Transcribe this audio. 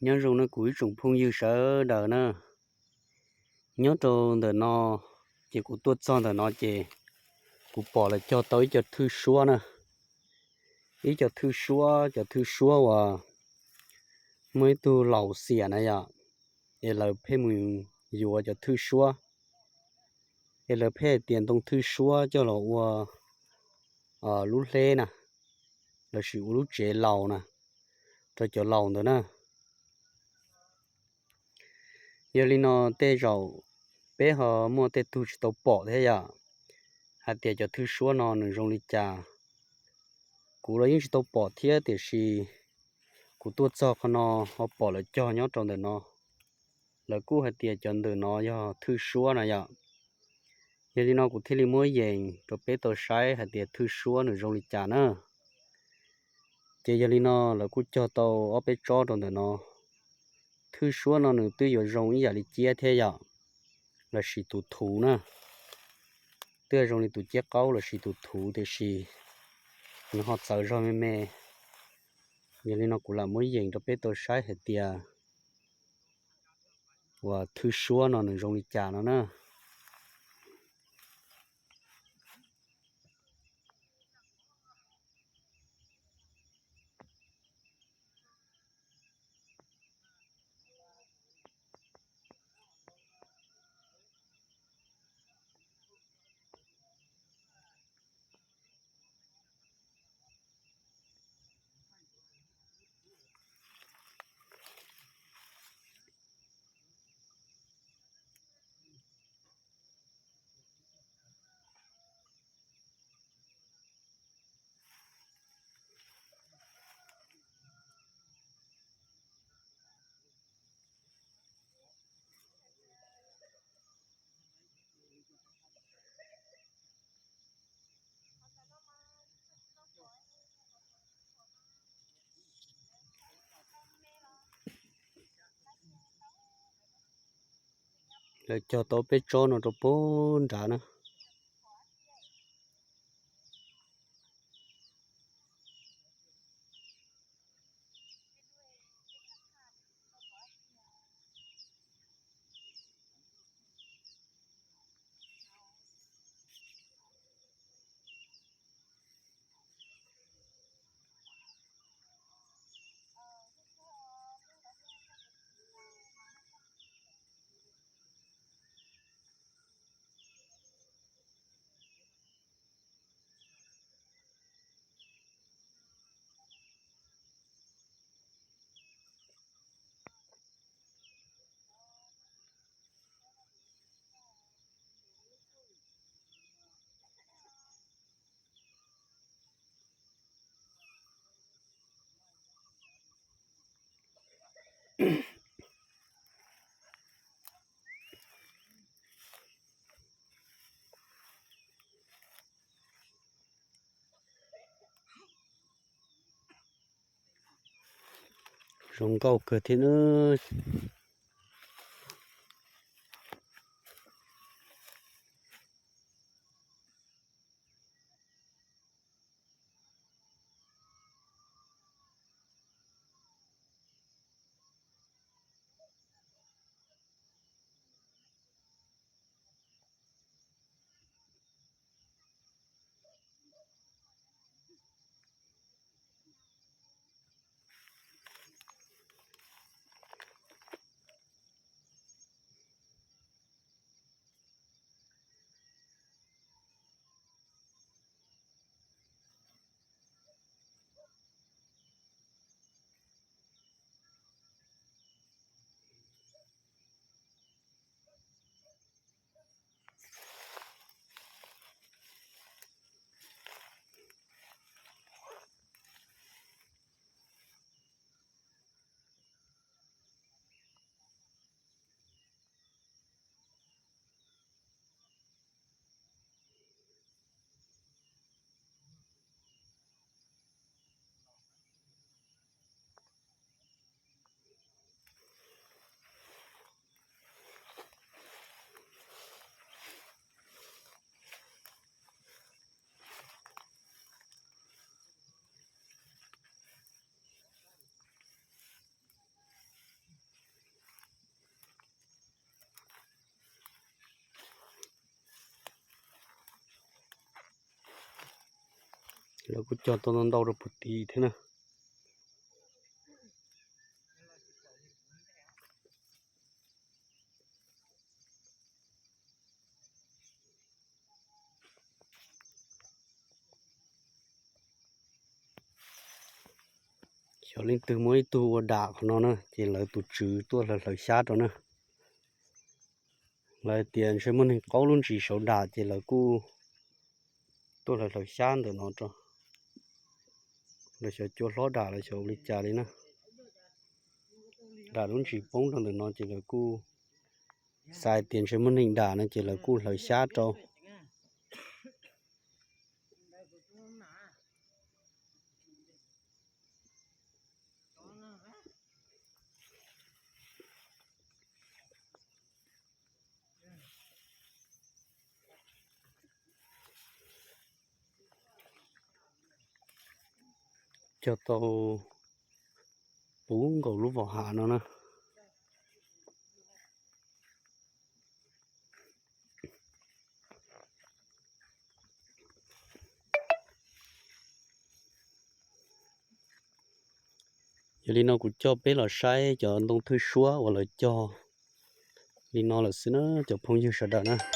Nyob zoo na kuv ib tsoom phooj ywg sawv daws na. Nyob rau ntawm no, ces kuv tuaj txog ntawm no ces kuv pom lawv cog tau ib co thwj suab na. Ib co thwj suab, cov thwj suab uas muaj ib tug laus xiam na yom, es lawv pheej mus yuav cov thwj suab, es lawv pheej hais tias ntoo thwj suab coj los ua lub hleb na, lossis ua lub tsev laus na, rau cov laus ntawd na. Yog li no tej zaum peb ho muaj tej tug tsis tau pom thiab yom, hais tias cov thwj suab no nws zoo li cas. Kuv los yeej tsis tau pom thiab tiam sis kuv tuaj txog qhov no ho pom lawv cog nyob rau ntawm no. Lawv kuj hais tias cov ntawm no yog thwj suab na yom. Yog li no kuv thiaj li muab yees rau peb tau saib hais tias thwj suab nws zoo li cas na. Ces yog li no lawv kuj cog tau ob peb tsob rau ntawm no. Thwj suab no nws twb yuav zoo ib yam li ciab thiab yom, lossis tus thuv na. Twb zoo li tus ciab qaub lossis tus thuv tiam sis nws ho txawv zog me me. Yog li no kuv lam muab yees rau peb tau saib hais tias uas thwj suab no nws zoo li cas no na. Lawv cog tau peb tsob no rau puag nrad na. Zoo nkauj kawg thiab na. Lawv kuj cog tau ntau ntau rau puag tim thiab na. Xyov leej twg muab ib tug ua dam qhov no na, ces lawv tus tswv tuaj hlawv hlawv xyab rau na. Lawv tias ntshe muaj neeg qaub lub ntsis saud dam ces lawv kuj tuaj hlawv hlawv xyab ntawm no rau. Lawv xyov cua hlob dam los xyov ua li cas li na. Dam lub ntsis poob rau ntawm no ces lawv kuj xav tias ntshe muaj neeg dam no ces lawv kuj hlawv xyab rau. Cog tau puv nkaus lub vos hav no na. Yog li no kuv coj peb los saib cov ntoo thwj suab uas lawv cog li no lawm xwb na cov phooj ywg sawv daws na.